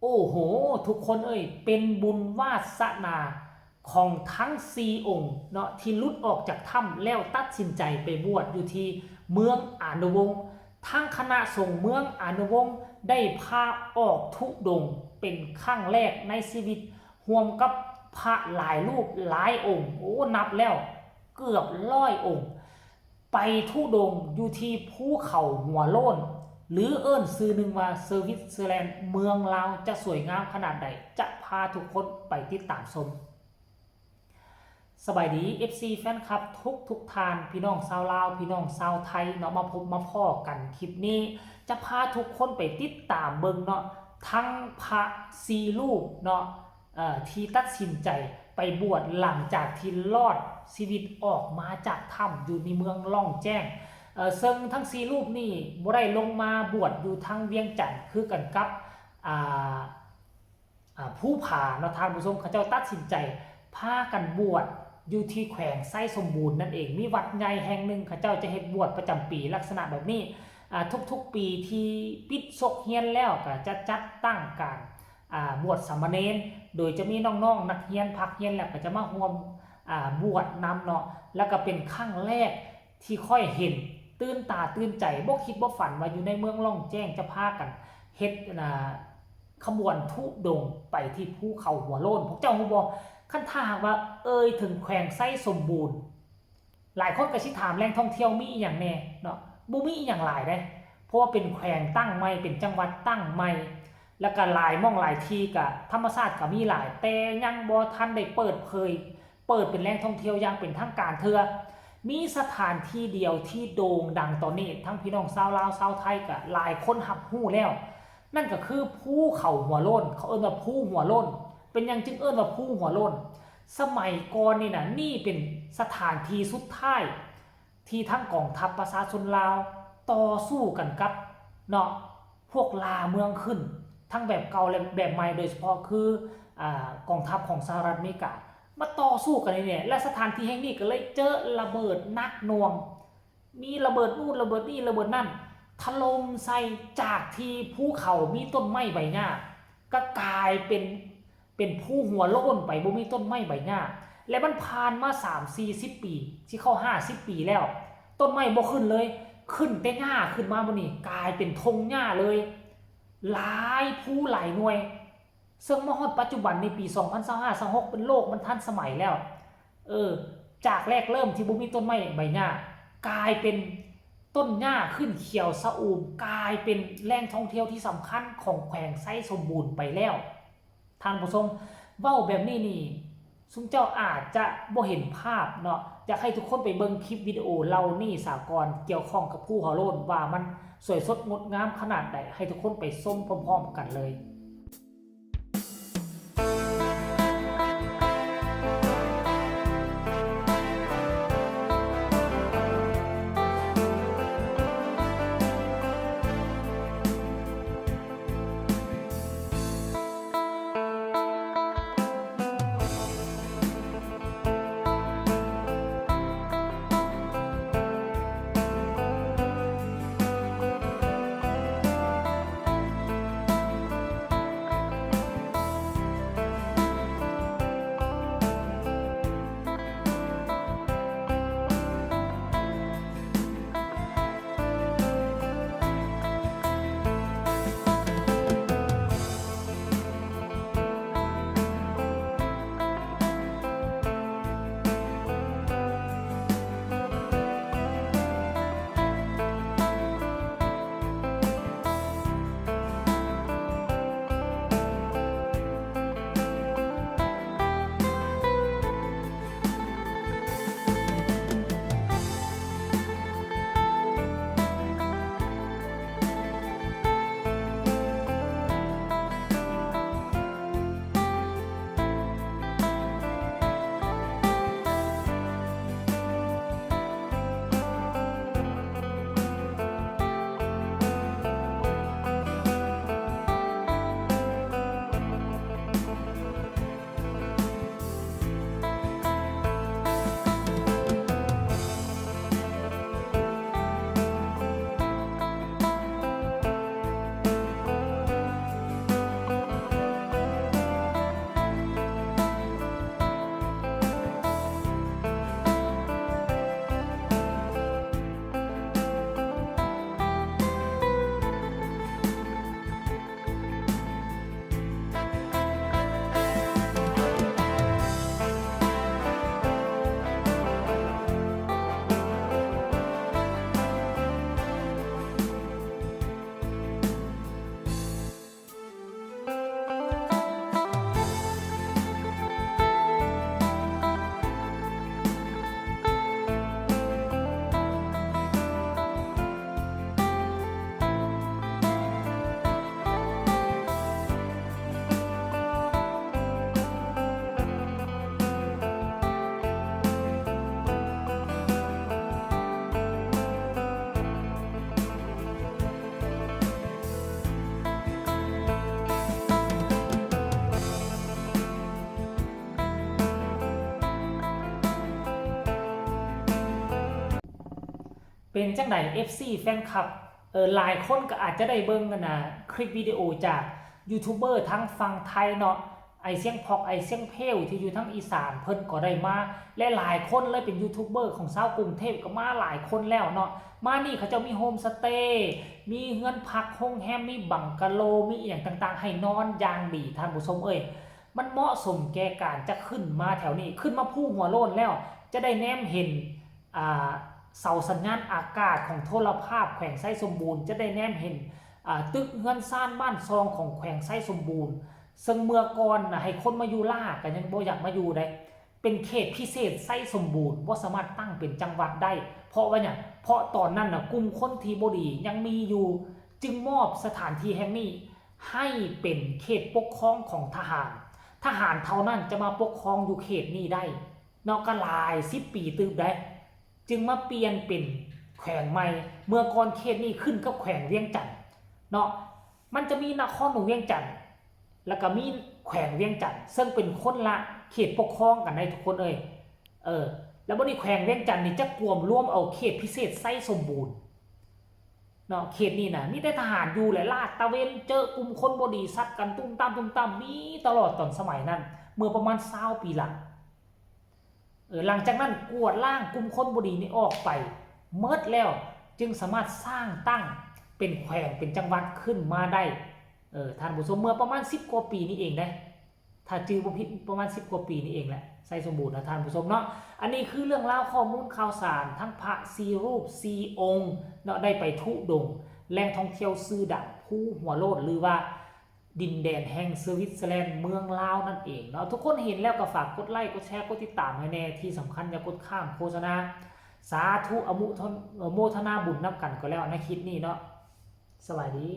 ໂອ້ໂຫ ທຸກຄົນເອີຍ ເປັນບຸນວາສະໜາຂອງທັງສີ່ອົງເນາະ ທີ່ຫຼຸດອອກຈາກຖ້ຳແລ້ວຕັດສິນໃຈໄປບວດຢູ່ທີ່ເມືອງອານຸວົງ. ທາງຄະນະສົງເມືອງອານຸວົງໄດ້ພາອອກທຸດົງເປັນຄັ້ງແລກໃນຊີວິດ ຮ່ວມກັບພະຫຼາຍຮູບຫຼາຍອົງ, ໂອ້ ນັບແລ້ວເກືອບຮ້ອຍອົງ. ໄປທຸດົງຢູ່ທີ່ພູເຂົາຫົວໂລ້ນ ຫຼື ເອີ້ນຊື່ໜຶ່ງວ່າສະວິດເຊີແລນ, ເມືອງລາວຈະສວຍງາມຂະໜາດໃດ ຈະພາທຸກຄົນໄປຕິດຕາມຊົມ. ສະບາຍດີ ເອັຟຊີ ແຟນຄລັບທຸກໆທ່ານ, ພີ່ນ້ອງຊາວລາວ ພີ່ນ້ອງຊາວໄທເນາະ, ມາພົບມາພໍ້ກັນຄລິບນີ້ ຈະພາທຸກຄົນໄປຕິດຕາມເບິ່ງເນາະ ທັງພະສີ່ຮູບເນາະ ເອີ ທີ່ຕັດສິນໃຈໄປບວດຫຼັງຈາກທີ່ລອດຊີວິດອອກມາຈາກຖ້ຳຢູ່ໃນເມືອງລ່ອງແຈ້ງ. ເຊິ່ງທັງສີ່ຮູບນີ້ບໍ່ໄດ້ລົງມາບວດຢູ່ທາງວຽງຈັນຄືກັນກັບ ອ່າ ອ່າ ພູຜາເນາະທ່ານຜູ້ຊົມ, ເຂົາເຈົ້າຕັດສິນໃຈພາກັນບວດຢູ່ທີ່ແຂວງໄຊສົມບູນນັ້ນເອງ. ມີວັດໃຫຍ່ແຫ່ງໜຶ່ງ ເຂົາເຈົ້າຈະເຮັດບວດປະຈຳປີລັກສະນະແບບນີ້. ອ່າ ທຸກໆປີທີ່ປິດສົກຮຽນແລ້ວ ກໍຈະຈັດຕັ້ງການ ອ່າ ບວດສາມະເນນ ໂດຍຈະມີນ້ອງໆນັກຮຽນພັກຮຽນແລ້ວກໍຈະມາຮ່ວມ ອ່າ ບວດນຳເນາະ. ແລ້ວກໍເປັນຄັ້ງແລກທີ່ຂ້ອຍເຫັນ ຕື່ນຕາຕື່ນໃຈ, ບໍ່ຄິດບໍ່ຝັນວ່າຢູ່ໃນເມືອງລ່ອງແຈ້ງຈະພາກັນເຮັດ ອ່າ ຂະບວນທຸດົງໄປທີ່ພູເຂົາຫົວໂລ້ນ. ພວກເຈົ້າຮູ້ບໍ່ ຄັນຖ້າຫາກວ່າເອີ່ຍເຖິງແຂວງໄຊສົມບູນ ຫຼາຍຄົນກໍຊິຖາມແຫຼ່ງທ່ອງທ່ຽວມີອີ່ຫຍັງແດ່ເນາະ, ບໍ່ມີອີ່ຫຍັງຫຼາຍເດ້ ເພາະວ່າເປັນແຂວງຕັ້ງໃໝ່ ເປັນຈັງຫວັດຕັ້ງໃໝ່ ແລ້ວກໍຫຼາຍໝ່ອງຫຼາຍທີ່ກໍທຳມະຊາດກໍມີຫຼາຍ ແຕ່ຍັງບໍ່ທັນໄດ້ເປີດເຜີຍ ເປີດເປັນແຫຼ່ງທ່ອງທ່ຽວຢ່າງເປັນທາງການເທື່ອ. ມີສະຖານທີ່ດຽວທີ່ໂດ່ງດັງຕອນນີ້ ທັງພີ່ນ້ອງຊາວລາວຊາວໄທກໍຫຼາຍຄົນຮັບຮູ້ແລ້ວ ນັ້ນກໍຄືພູເຂົາຫົວໂລ້ນ, ເຂົາເອີ້ນວ່າພູຫົວໂລ້ນ. ເປັນຫຍັງຈຶ່ງເອີ້ນວ່າພູຫົວໂລ້ນ? ສະໄໝກ່ອນນີ້ນະ ນີ້ເປັນສະຖານທີ່ສຸດທ້າຍທີ່ທັງກອງທັບປະຊາຊົນລາວຕໍ່ສູ້ກັນກັບເນາະ ພວກລ່າເມືອງຂຶ້ນ ທັງແບບເກົ່າ ແລະ ແບບໃໝ່ ໂດຍສະເພາະຄື ອ່າ ກອງທັບຂອງສະຫະລັດອາເມລິກາ ມາຕໍ່ສູ້ກັນນີ້ແຫຼະ ແລະ ສະຖານທີ່ແຫ່ງນີ້ກໍເລີຍເຈີລະເບີດໜັກໜ່ວງ ມີລະເບີດນູ້ນລະເບີດນີ້ລະເບີດນັ້ນ ຖະຫຼົ່ມໃສ່. ຈາກທີ່ພູເຂົາມີຕົ້ນໄມ້ໃບຫຍ້າ ກໍກາຍເປັນ ເປັນພູຫົວໂລ້ນໄປ ບໍ່ມີຕົ້ນໄມ້ໃບຫຍ້າ ແລະ ມັນຜ່ານມາສາມສີ່ສິບປີ ຊິເຂົ້າຫ້າສິບປີແລ້ວ ຕົ້ນໄມ້ບໍ່ຂຶ້ນເລີຍ ຂຶ້ນແຕ່ຫຍ້າຂຶ້ນມາ. ບັດນີ້ກາຍເປັນທົ່ງຫຍ້າເລີຍ ຫຼາຍພູຫຼາຍໜ່ວຍ. ເຊິ່ງມາຮອດປັດຈຸບັນໃນປີສອງພັນຊາວຫ້າ ຊາວຫົກ ເປັນໂລກມັນທັນສະໄໝແລ້ວ ເອີ ຈາກແລກເລີ່ມທີ່ບໍ່ມີຕົ້ນໄມ້ໃບຫຍ້າ ກາຍເປັນຕົ້ນຫຍ້າຂຶ້ນຂຽວຊະອູມ ກາຍເປັນແຫຼ່ງທ່ອງທ່ຽວທີ່ສຳຄັນຂອງແຂວງໄຊສົມບູນໄປແລ້ວ. ທ່ານຜູ້ຊົມ ເວົ້າແບບນີ້ນີ້ ຊຸມເຈົ້າອາດຈະບໍ່ເຫັນພາບເນາະ. ຢາກໃຫ້ທຸກຄົນໄປເບິ່ງຄລິບວິດີໂອເຫຼົ່ານີ້ສາກ່ອນ ກ່ຽວຂ້ອງກັບພູເຂົາໂລ້ນ ວ່າມັນສວຍສົດງົດງາມຂະໜາດໃດ ໃຫ້ທຸກຄົນໄປຊົມພ້ອມໆກັນເລີຍ. ປັນຈັ່ງໃດ ເອັຟຊີ ແຟນຄລັບ? ເອີ ຫຼາຍຄົນກໍອາດຈະໄດ້ເບິ່ງອັນນ່າ ຄລິບວິດີໂອຈາກຢູທູບເບີທາງຝັ່ງໄທເນາະ, ໄອ້ຊຽງພອກ ໄອ້ຊຽງເພວ ທີ່ຢູ່ທາງອີສານ ເພິ່ນກໍໄດ້ມາ ແລະ ຫຼາຍຄົນເລີຍ ເປັນຢູທູບເບີຂອງຊາວກຸງເທບກໍມາຫຼາຍຄົນແລ້ວເນາະ. ມານີ້ເຂົາເຈົ້າມີໂຮມສະເຕ, ມີເຮືອນພັກໂຮງແຮມ, ມີບັງກະໂລ, ມີອີ່ຫຍັງຕ່າງໆ ໃຫ້ນອນຢ່າງດີ ທ່ານຜູ້ຊົມເອີຍ. ມັນເໝາະສົມແກ່ການຈະຂຶ້ນມາແຖວນີ້, ຂຶ້ນມາພູຫົວໂລ້ນແລ້ວ ຈະໄດ້ແນມເຫັນ ອ່າ ເສົາສັນຍານອາກາດຂອງໂທລະພາບແຂວງໄຊສົມບູນ, ຈະໄດ້ແນມເຫັນ ອ່າ ຕຶກເຮືອນຊານບ້ານຊ່ອງຂອງແຂວງໄຊສົມບູນ, ເຊິ່ງເມື່ອກ່ອນນະ ໃຫ້ຄົນມາຢູ່ລ້າກໍຍັງບໍ່ຢາກມາຢູ່ໃດ. ເປັນເຂດພິເສດໄຊສົມບູນ, ບໍ່ສາມາດຕັ້ງເປັນຈັງຫວັດໄດ້. ເພາະວ່າຫຍັງ? ເພາະຕອນນັ້ນນະ ກຸ່ມຄົນທີ່ບໍ່ດີຍັງມີຢູ່, ຈຶ່ງມອບສະຖານທີ່ແຫ່ງນີ້ໃຫ້ເປັນເຂດປົກຄອງຂອງທະຫານ. ທະຫານເທົ່ານັ້ນຈະມາປົກຄອງຢູ່ເຂດນີ້ໄດ້ເນາະ, ກໍຫຼາຍສິບປີຕື່ມໃດ໋ ຈຶ່ງມາປ່ຽນເປັນແຂວງໃໝ່. ເມື່ອກ່ອນເຂດນີ້ຂຶ້ນກັບແຂວງວຽງຈັນເນາະ, ມັນຈະມີນະຄອນຫຼວງວຽງຈັນ ແລ້ວກໍມີແຂວງວຽງຈັນ ເຊິ່ງເປັນຄົນລະເຂດປົກຄອງກັນໄດ໋ ທຸກຄົນເອີຍ. ເອີ ແລ້ວບັດນີ້ແຂວງວຽງຈັນນີ້ຈະກວມລວມເອົາເຂດພິເສດໄຊສົມບູນເນາະ. ເຂດນີ້ນະ ມີແຕ່ທະຫານຢູ່ແຫຼະ, ລາດຕະເວນເຈີກຸ່ມຄົນບໍ່ດີ ຊັດກັນຕຸ້ມຕາມ ຕຸ້ມຕາມ ມີຕະຫຼອດຕອນສະໄໝນັ້ນ ເມື່ອປະມານຊາວປີຫຼັງ. ເອີ ຫຼັງຈາກນັ້ນກວາດລ້າງກຸ່ມຄົນບໍ່ດີນີ້ອອກໄປໝົດແລ້ວ ຈຶ່ງສາມາດສ້າງຕັ້ງເປັນແຂວງເປັນຈັງຫວັດຂຶ້ນມາໄດ້ ເອີ ທ່ານຜູ້ຊົມ, ເມື່ອປະມານສິບກວ່າປີນີ້ເອງເດ້ ຖ້າຈື່ບໍ່ຜິດ ປະມານສິບກວ່າປີນີ້ເອງແຫຼະ ໄຊສົມບູນນະ ທ່ານຜູ້ຊົມເນາະ. ອັນນີ້ຄືເລື່ອງລາວຂໍ້ມູນຂ່າວສານ ທັງພະສີ່ຮູບສີ່ອົງເນາະ ໄດ້ໄປທຸດົງ ແຫຼ່ງທ່ອງທ່ຽວຊື່ດັງພູຫົວໂລ້ນ ຫຼືວ່າ ດິນແດນແຫ່ງສະວິດເຊີແລນ ເມືອງລາວນັ້ນເອງເນາະ. ທຸກຄົນເຫັນແລ້ວກໍຝາກກົດໄລ ກົດແຊ ກົດຕິດຕາມໃຫ້ແດ່. ທີ່ສຳຄັນຢ່າກົດຂ້າມໂຄສະນາ. ສາທຸ ອະນຸ ໂມທະນາບຸນນຳກັນກໍແລ້ວໃນຄລິບນີ້ເນາະ. ສະບາຍດີ.